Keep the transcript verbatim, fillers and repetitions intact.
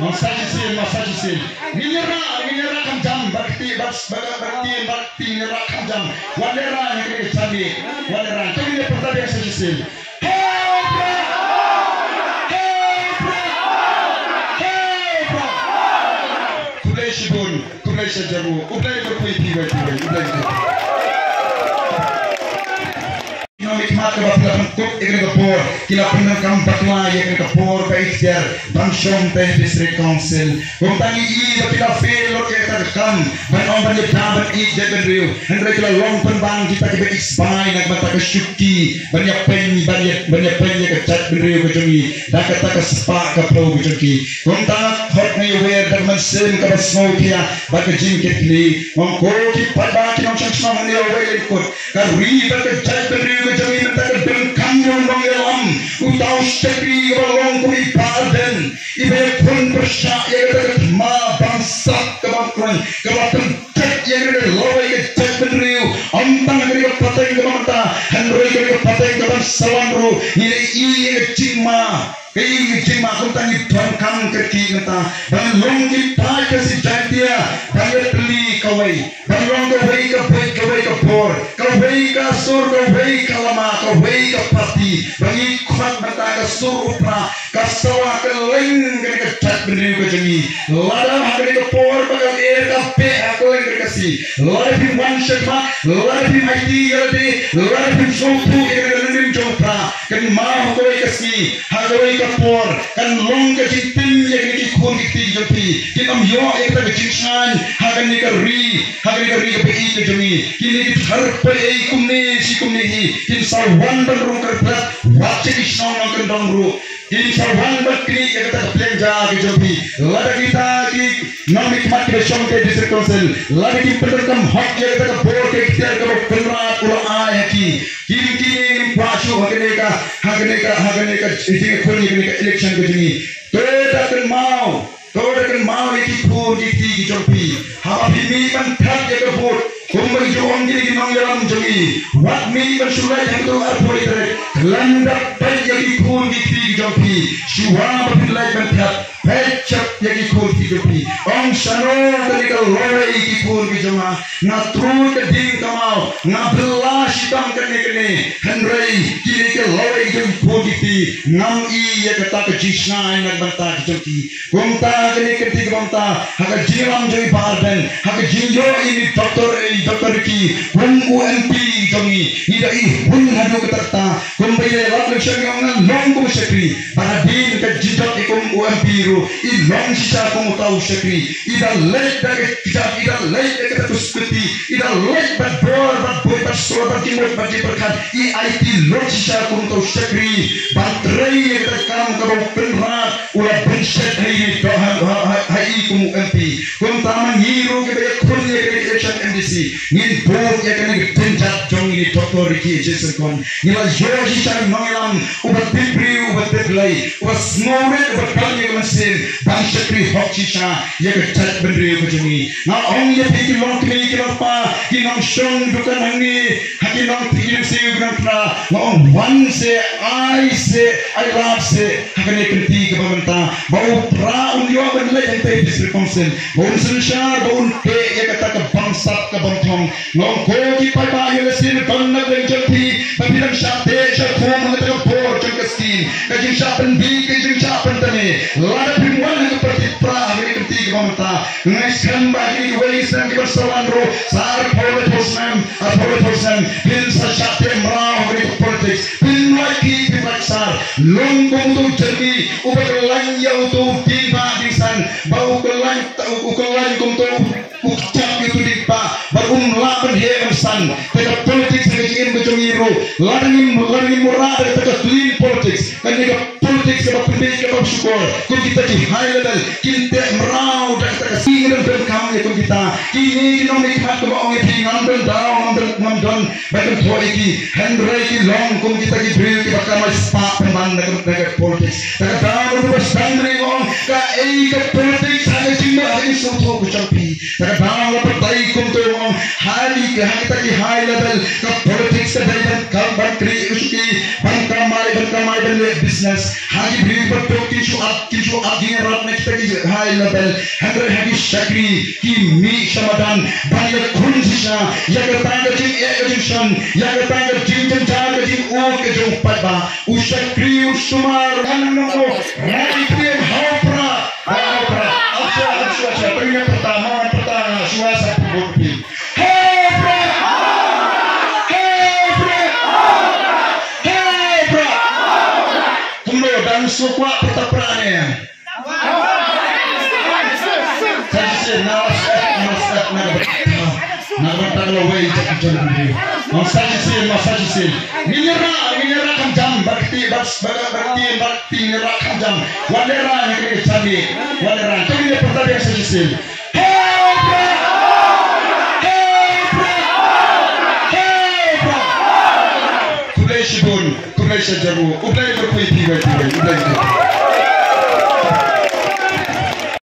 Ong sa shisien, ma sa shisien. Ngin ïa rah, ngin ïa rah kham jam, bad kti, bad, bad, bad kti, bad kti, ngin ïa rah kham jam. Wat ïa rah, ngin ïa jam ni. Wat ïa rah, to ngin ïa pyrta biang sa shisien. Hei Prah! Hei Prah! Hei Prah! Khublei shibun, khublei shihajar nguh, U Blei un kyrkhu ïa phi, U Blei un kyrkhu. Ki nongmihkhmat kiba phi la pynkup ïa kane ka por, ki la pyndonkam bakla ïa kane ka por ba iktiar ban shong tei ha District Council. Kumta ngi i ba ki la fail lut ïa kata ka kam ban ong ban ïada ban ïeit jaitbynriew. Hynrei ki la long pynban kita kiba ïeit sbai na ka bynta ka shuki ban ïapeiñ, ban ïa, ban ïapeiñ ïa ka jaitbynriew ka jong ngi da kata ka spah ka phew ka jong ki. Kumta nga khot, nga ïawer da ka mynsiem kaba sngewkhia bad ka jingkitkhlieh. Nga ong ko ki paidbah, ki nongshong shnong hangne ha Wailenkut, ka ri bad ka jaitbynriew ka jong ngi mynta ka donkam ïa u nongïalam, uta u shakri uba long kum i Bah Ardent, iba ïakhun pyrshah ïa kata ka thma bamsap kaba khlaiñ, kaba pynthep ïa kata ka lawei ka jaitbynriew. Ym tang ha kane ka pateng kaba mynta, hynrei ha kane ka pateng kaban sa wan ruh, ngin ïohi ïa ka jingma. Ka ïing ka jingma. Kumta ngi donkam kyrkieh mynta ban long ki paid Khasi Jaiñtia ban ïatylli kawei, ban long kawei ka buit, kawei ka bor, kawei ka sur, kawei ka lama, kawei ka party. Ba ngi khot mynta ka sur u Prah, ka sawa, ka leng kane ka jaitbynriew ka jong ngi. Lada ha kane ka por ba ka lyer ka beh ha kylleng ka Khasi, lada phim wan shakhmat, lada phim aiti ïa lade, lada phim sngewthuh ïa kane ka nongrim jong u Prah, kynmaw ha kawei ka sngi, ha kawei ka por, kan long ka jingtim ïa kine ki khun ki kti jong phi. Kin ym ïoh ïa kata ka jingshngaiñ ha kane ka ri, ha kane ka ri kaba ïeit ka jong ngi. Kine ki tharpei ei kumne shi kumne hi kin sa wan ban rung kyrpad wat sha ki shnong nongkyndong ruh. Kin sa wan ban knieh ïa kata ka pliang ja ka jong phi. Lada kita ki nongmihkhmat kiba shong tei District Council, lada kim pyndonkam hok ïa kata ka bor ka iktiar kaba u Kynrad u la ai ha ki, kim, kim kwah shuh ha kane ka, ha kane ka, ha kane ka jingïakhun ïa kane ka election ka jong ngi. To da kynmaw, to da kynmaw ïa ki khun ki kti ki jong phi. Haba phi mih ban thep ïa ka vote, kumba ju ong kine ki nongïalam jong ngi, wat mih ban shu leit hangto arphew tarik. Khlem da peit ïa ki khun ki kti ki jong phi, shuwa ba phi leit ban thep, peit shuwa ïa ki khun ki kti jong phi. Ong shano kane ka lawei ki khun ki jong nga. Nga trud ka ding ka maw, nga bylla shitom kane kane. Hynrei kine ki lawei ki jong ki khun ki kti, ngam i ïa kata ka jingshngaiñ na ka bynta ki jong ki. Kumta kane ka kti ka bynta, ha ka jingïalam jong i Bah Ardent, ha ka jingïoh ïa i Doctor, i Doctor Ricky kum u M P jong ngi, ngi da i hun haduh katta katta. Kumba i la lap election ngi ong ngan long kum u shakri. Bad hadien ka jingdon i kum u M P ruh, i long shisha kum uta u shakri. I da leit da ka kjat, i da leit da kata ka sukti, i da leit bad bor, bad buit, bad sor, bad jingmut, bad jingpyrkhat, i aiti lut shisha kum uta u shakri. Ban trei ïa kata ka kam kaba u Kynrad u la pynshet ha i, ha, ha, ha, ha i kum u M P. Kumta ma ngi ruh kiba ïakhun ïa ka election M D C, ngin bud ïa kane ka kynjat jong ngi, Doctor Ricky J. Syngkon. Ngi la ïoh shisha u nongïalam uba tip briew, uba tip Blei, uba sngewrit, uba don ïa ka mynsiem ban shakri hok shisha ïa ka jaitbynriew ka jong ngi. Nga ong ïa phi ki longkmie ki longkpa, ki nongshong dukan hangne, ha ki nongthied ki nongsiew ki nongtnat, nga ong wan seh, ai seh, ai lad seh ha kane ka kti kaba mynta, ba u Prah un ïoh ban leit hangtei District Council, ba un synshar, ba un teh ïa kata ka bamsap ka bamthong. Nga ong ko ki paidbah, ïa la sien ban na ka liang jong phi ba phi dang shah teh shah khum ha kata ka bor jong ka skim, ka jingshah pynbiej, ka jingshah pyntame. Lada phim wan ha ka party Prah ha kane ka kti kaba mynta, nga ngeit skhem ba kine kiwei ki snem kiban sa wan ruh, sa arphew laiphew snem, arphew laiphew snem, phin sa shah teh mraw ha kane ka politics. Phin lait ki, phin lait sar. Long kum uto u jyrngih uba kyllain ïa uto u dieng ba dieng san, ba u kyllain, u kyllain kum uto u kjat ïa uto u dieng ba, bad um lah ban heh ban san. Te ka politics ha ka jingim ka jong ngi ruh, lada ngim, lada ngim wanrah da kata ka clean politics, kane ka politics kaba pynbiej kaba shukor, kum kita ki high level kin teh mraw da kata ka sngi. Ngin donkam ïa kum kita. Kine ki nongmihkhmat kaba ong ïa phi ngam don daw, ngam don, ngam don ba kynthoh ïa ki, hynrei ki long kum kita ki briew kiba kamai spah pynban na ka, na ka politics. Te ka daw ruh ba sdang ring ong kaei ka politics ha ka jingmut ha ka jingsngewthuh ka jong phi. Te ka daw la batai kumto ong ha ki, ha kita ki high level ka politics ka dei ban kam, ban kri ka shuki, ban kamai, ban kamai, ban leh business. Ha ki briew ba duk kin shu ap, kin Shu ap jingïarap na kita ki high level, hynrei ha ki shakri ki mih sha madan ban ïakhun shisha ïa kata ka jingeh ka jingshon, ïa kata ka jingjynjar ka jingud ka jingpaidbah. U shakri un sumar, ngan ong, rai ktien, ha u Prah, ha u Prah. Acha, acha, acha, pynïap pyrta, ma pyrta nga shuwa sa pynbut phi. Ha u Prah! Ha u Prah! Ha u Prah! Kumno dang shu kwah pyrta Prah ne? Sa shisien, na shisien, na shisien, na shisien, na shisien, na shisien, na shisien. Ong sa shisien, ong sa shisien. Ngin ïarap, ngin ïarap kham jam, bad kti, bad, bad, bad kti, bad kti, ngin ïarap kham jam. Wat lehrain, ngin ïarap kham jam. Wat lehrain, to ngin ïa pyrta biang sa shisien.